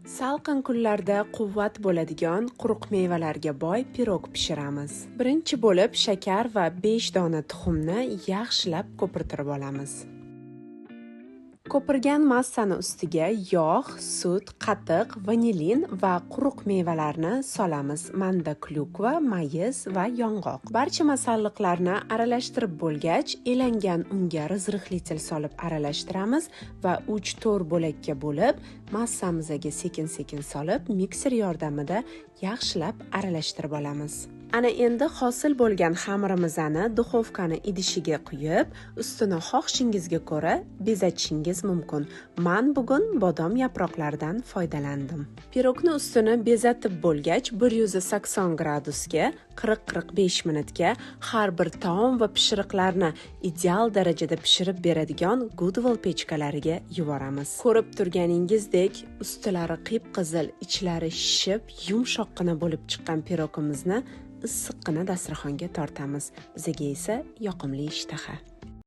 Salqin kunlarda quvvat bo'ladigan quruq mevalarga boy pirog pishiramiz. Birinchi bo'lib shakar va 5 dona tuxumni yaxshilab ko'pirtirib olamiz. Ko'pirgan massani ustiga yog', sut, qatiq, vanilin va quruq mevalarni solamiz. Manda klyukva, mayiz va yong'oq. Barcha masalliqlarni aralashtirib bo'lgach, elangan unga разрыхлитель solib aralashtiramiz va 3-4 bo'lakka bo'lib, massamizga sekin-sekin solib, mikser yordamida yaxshilab aralashtirib olamiz. Ana endi hosil bo'lgan xamirimizni duxovkani idishiga quyib, ustini xohishingizga ko'ra bezatishingiz mumkin. Men bugun bodom yaproqlaridan foydalandim. Pirogni ustini bezatib bo'lgach, 180 gradusga 40-45 minutga har bir taom va pishiriqlarni ideal darajada pishirib beradigan Goodwall pechkalariga yuboramiz. Ko'rib turganingizdek, ustilari qip-qizil, ichlari shishib, yumshoqqina bo'lib chiqqan pirogimizni issiqqina dasturxonga tortamiz. Bizga esa yoqimli ishtaha.